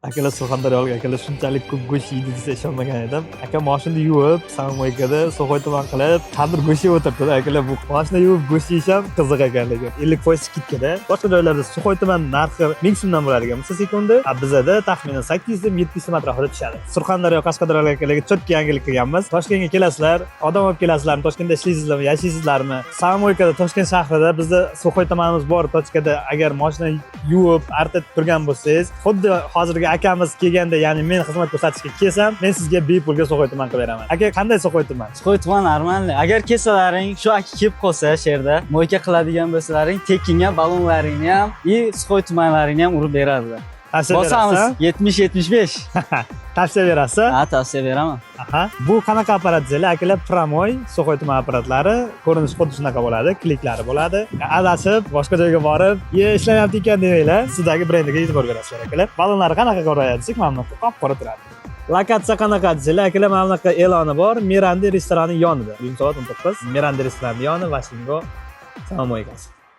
Akalar, surxondaryolik akalar shunchalik ko'p go'sht yeydi desa, ishonmagan edim. Aka moshinani yuvib, самомойка da сухой tuman qilib, tandir go'sht yeb o'tiribdi akalar. Bu moshina yuvib go'sht yeyish ham qiziq ekan, lekin 50% скидка da. Boshqa joylarda сухой tuman narxi 1000 so'mdan bo'ladigan bo'lsa sekundi, a bizada taxminan 800 so'm, 700 so'm atrofida tushadi. Surxondaryo, Qashqadaryolik akalarga четкий yangilik qilganmiz. Toshkentga kelasizlar, odam olib kelasizlarmi, Toshkentda ishlaysizlarmi, yashaysizlarmi, самомойка da Toshkent shahrida bizda сухой tumanimiz bor. Точка da agar moshina yuvib, artib turgan bo'lsangiz, xuddi hozirgi akamiz kelganda, ya'ni men xizmat ko'rsatishga kelsam, men sizga bepulga сухой tuman qilib beraman. Aka, qanday сухой tuman? Сухой tuman нормальный. Agar kelsalaring, shu aka kelib qolsa, shu yerda мойка qiladigan bo'lsalaring, tekinga ballonlaringni ham и сухой tumanlaringni ham urib beradilar. Tavsiya Bosamiz berasiz? 70 75. Tavsiya berasiz? Ha, tavsiya beraman. Aha. Bu qanaqa apparat desanglar, akalar, прямой сухой tuman apparatlari, ko'rinishi xuddi shunaqa bo'ladi, kliklari bo'ladi. Adashib boshqa joyga borib, "Ye, ishlamayapti ekan" demanglar, sizdagi brendiga e'tibor berasizlar, akalar. Ballonlari qanaqa ko'rayapti desak, mana bunaqa qop qora turadi. Lokatsiya qanaqa desanglar, akalar, mana bunaqa e'loni bor, Mirandi restorani yonida. Bugun soat 19, Mirandi restorani yoni, Vashingo самомойка si.